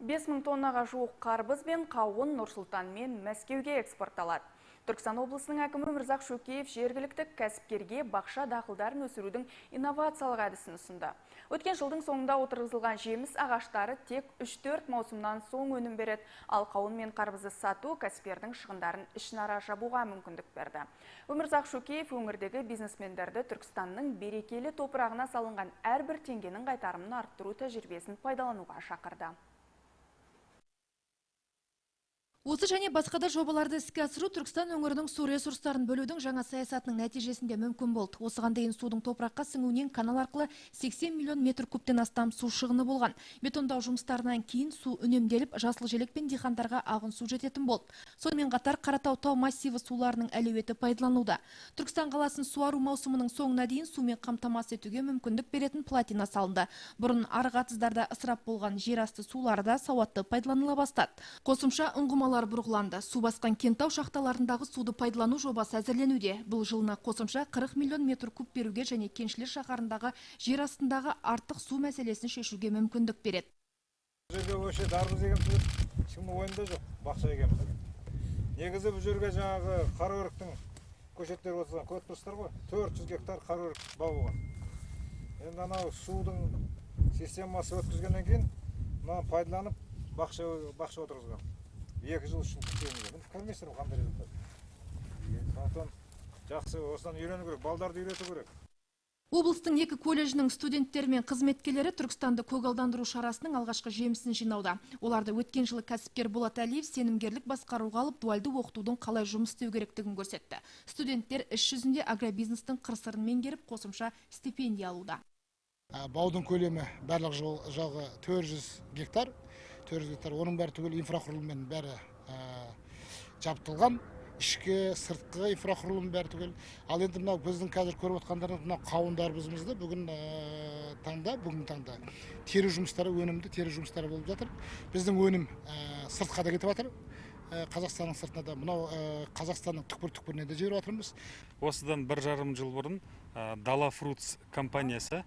5000 тоннаға жуық қарбыз бен қауын Нұр-Сұлтан мен Мәскеуге экспортталады. Түркістан облысының әкімі Өмірзақ Шөкеев жергілікті кәсіпкерге бақша дақылдарын өсірудің инновациялық әдісін ұсынды. Өткен жылдың соңында отырғызылған жеміс ағаштары тек 3-4 маусымнан соң өнім береді, ал қауын мен қарбызды сату кәсіпкердің шығындарын ішінара жабуға мүмкіндік берді. Өмірзақ Шөкеев өңірдегі бизнесмендерді Түркістанның берекелі топырағына салынған әрбір теңгенің қайтарымын арттыру тәжірибесін пайдалануға шақырды. Осы және басқа да жобаларды іске асыру Түркістан өңірінің су ресурстарын бөлудің жаңа саясатының нәтижесінде мүмкін болды. Осыған дейін судың топыраққа сіңуінен канал арқылы 80 миллион метр кубтен астам су шығыны болған. Бетондау жұмыстарынан кейін су үнемделіп, жасыл желек пен диқандарға ағын су жететін болды. Сонымен қатар Қаратау тау массиві суларының әлеуеті пайдаланылуда. Түркістан қаласын суару маусымының соңына дейін сумен қамтамасыз етуге мүмкіндік беретін плотина салынды. Бұрын арық атыздарда ысырап болған жер асты сулары да сауатты пайдаланыла бастады. Қосымша ұңғымалар бұрғыланды. Су басқан Кентау шахталарындағы суды пайдалану жобасы әзірленуде. Бұл жылына қосымша 40 миллион метр куб беруге және кеншілер шаһарындағы жер астындағы артық су мәселесін шешуге мүмкіндік береді. Бұл жерге вообще дарбыз егеміз деп ешкімнің ойында жоқ, бақша егеміз деген. Негізі бұл жерге жаңағы қараөріктің көшеттері отырған, көріп тұрсыздар ғой, 400 гектар қараөрік бау болған. Енді анау судың системасы өткізгеннен кейін мынаны пайдаланып бақша отырғызған. 2 жыл, 3 жыл күтеміз. Көрмейсіздер ғой, қандай результат. Сондықтан жақсы, осыдан үйрену керек, балдарды үйрету керек. Облыстың екі колледжінің студенттері мен қызметкерлері Түркістанды көгалдандыру шарасының алғашқы жемісін жинауда. Оларды өткен жылы кәсіпкер Болат Әлиев сенімгерлік басқаруға алып, дуальды оқытудың қалай жұмыс істеу керектігін көрсетті. Студенттер іс жүзінде агробизнестің қыр-сырын меңгеріп, қосымша стипендия алуда. Баудың көлемі барлық жағы 400 гектар, 400 гектар, оның бәрі түгел инфрақұрылыммен бәрі жабдықталған, ішкі, сыртқы инфрақұрылым бәрі түгел. Ал енді мынау біздің қазір көріп отқандарыңыз, мынау қауын дарбызымызды бүгінгі таңда теру жұмыстары, өнімді теру жұмыстары болып жатыр. Біздің өнім сыртқа да кетіп жатыр. Қазақстанның сыртына да, мынау Қазақстанның түкпір түкпіріне де жіберіп жатырмыз. Осыдан 1,5 жыл бұрын Дала Фрутс компаниясы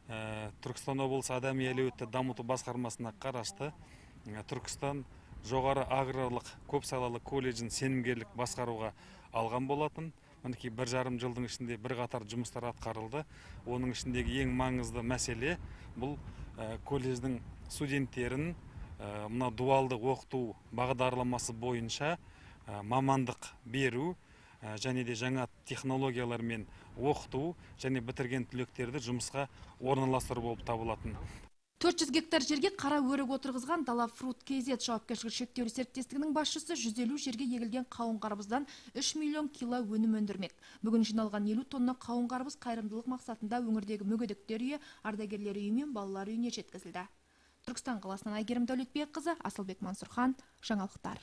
Түркістан облысы адами әлеуетті дамыту басқармасына қарасты Түркістан жоғары аграрлық көпсалалы колледжін сенімгерлік басқаруға алған болатын. Мінекей, 1,5 жылдың ішінде бірқатар жұмыстар атқарылды. Оның ішіндегі ең маңызды мәселе бұл колледждің студенттерін мына дуалды оқыту бағдарламасы бойынша мамандық беру және де жаңа технологиялармен оқыту және бітірген түлектерді жұмысқа орналастыру болып табылатын. 400 гектар жерге қара өрік отырғызған Дала Фрут KZ жауапкершілігі шектеулі серіктестігінің басшысы 150 жерге егілген қауын қарбыздан 3 миллион кило өнім өндірмек. Бүгін жиналған 50 тонна қауын қарбыз қайырымдылық мақсатында өңірдегі мүгедектер үйі, ардагерлер үйі мен балалар үйіне жеткізілді. Түркістан қаласынан Әйгерім Дәулетбекқызы, Асылбек Мансұрхан, жаңалықтар.